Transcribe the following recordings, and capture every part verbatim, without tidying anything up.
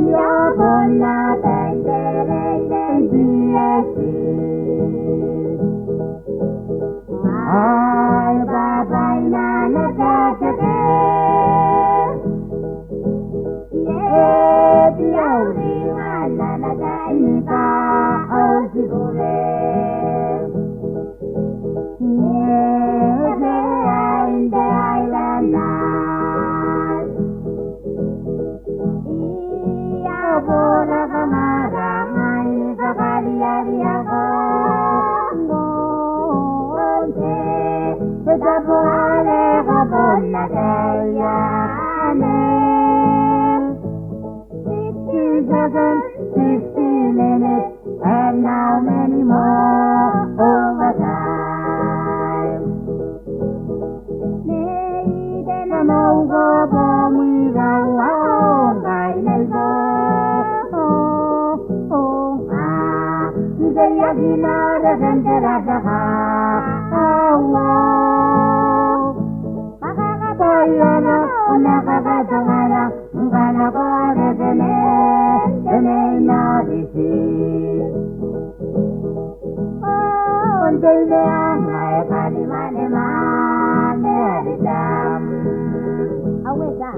Ia bon ataei n te reirei n te eti. Ai baba i nana tateke. Ie ti au ringa nana taini ka au ti bure. Ie te ai n te airana. Ia bora kamara ngai ni kakariaria ko. Onte, te tapo are ko bon ataei anne. Sixty seconds, sixty minutes, and how many more overtime? Nei te nanouko bwa mwira uaongai nei ko. O, o, a, n te iakina reken te rataka. Aua. Kakakabwaiana, o na kakatongana. Ngkana ko a reke nei, te nei n aobiti. O, n te imeanga e kani manemane ae ritam. Aue, tia.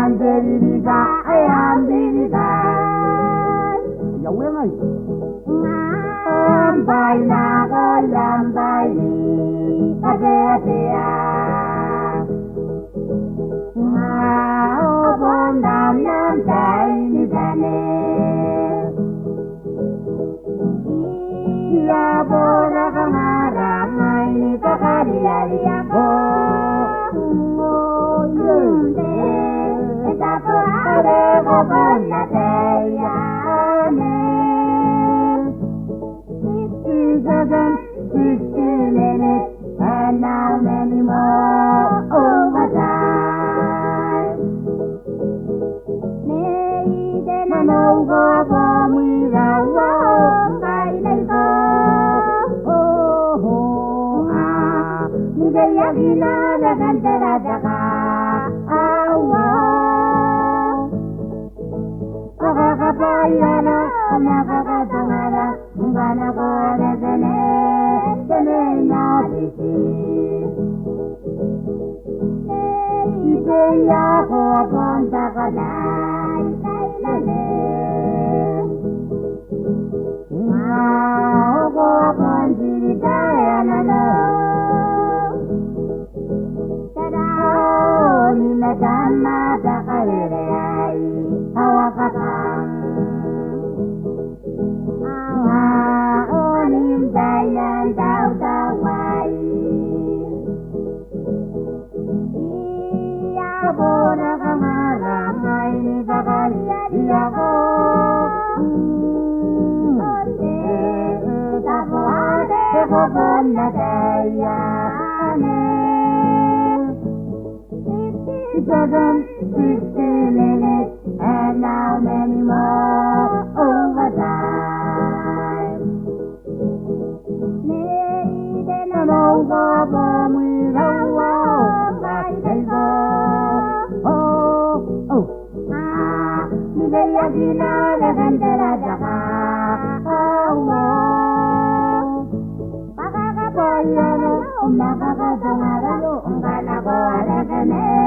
N te ririka ae ambirika. Ia, aue ngai. Ngkana bwai nako, ia bwai ni kateatea. Ao bon am nang taini tane. Ia bora kamara ngai ni kakariaria ko. Onte, te tapo are ko bon ataei anne. Sixty seconds, sixty minutes, and how many more overtime? Nei te nanouko bwa mwira uaongai nei ko. O, o, a, n te iakina reken te rataka. Aua. Kakakabwaiana, o na kakatongana. Ngkana ko a reke nei, te nei n aobiti. Ite ia ko a bon takanai, tainane. Ngao ko a bon tiritaea nano. Tera o ni mataia ma takarere ai, aua kabang. Aua, o ni mtaia n tautau ai. Ia bora kamara ngai ni kakariaria ko. Onte, te tapo are ko bon ataei anne. Sixty seconds, sixty minutes, and how many more overtime? Nei te nanouko bwa mwira uaongai nei ko. O, o. A, n te iakina reken te rataka. Aua. Kakakabwaiana, o na kakatongana, ngkana ko a reke nei,